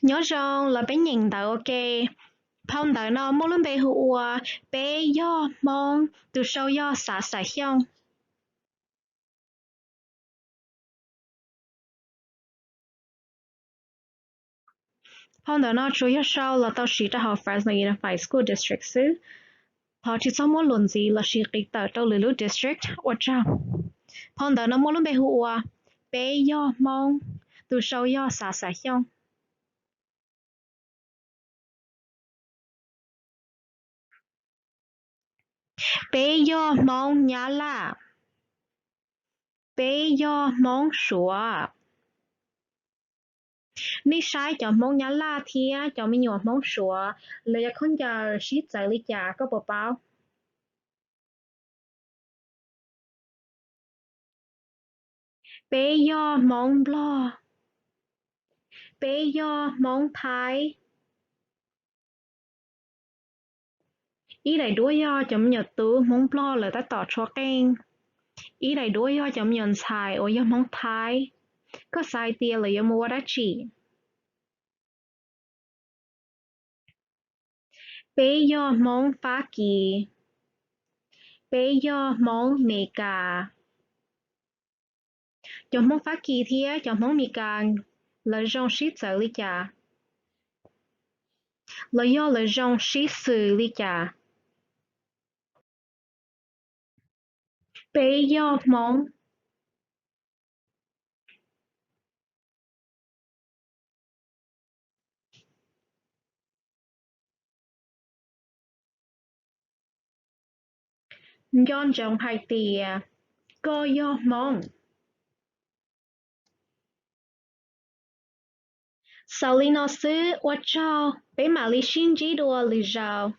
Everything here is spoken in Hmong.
Nyob zoo los peb nyeem ntawv ua ke. Phau ntawv no muaj lub npe hu ua Peb Yog Hmoob, tus sau yog Xav Xav Xyooj. Phau ntawv no tsuas yog sau los tau siv rau hauv Fresno Unified School District xwb. Thov tsis txhob muab luam ntxiv los sis qiv tawm rau lwm lub district, ua tsaug. Phau ntawv no muaj lub npe hu ua Peb Yog Hmoob, tus sau yog Xav Xav Xyooj. Peb yog Hmoob Nyab Laj. Peb yog Hmoob Suav. Nej saib cov Hmoob Nyab Laj thiab cov me nyuam Hmoob Suav, lawv cov khaub ncaws sib txawv li cas koj puas paub? Peb yog Hmoob Nplog. Peb yog Hmoob Thaib. Ib daim duab yog cov me nyuam tub Hmoob Nplog lawv tab tom tshuab qeej. Ib daim duab yog cov me nyuam ntxhais uas yog Hmoob Thaib. Koj xav hais tias lawv yuav mus ua dab tsi? Peb yog Hmoob Fab Kis. Peb yog Hmoob Mes Kas. Cov Hmoob Fab Kis thiab cov Hmoob Mes Kas, lawv zoo sib txawv li cas? Los yog lawv zoo sib xws li cas? Peb yog Hmoob. Nco ntsoov hais tias koj yog Hmoob. Xaus li no xwb, ua tsaug, peb mam li sib ntsib dua lwm zaus.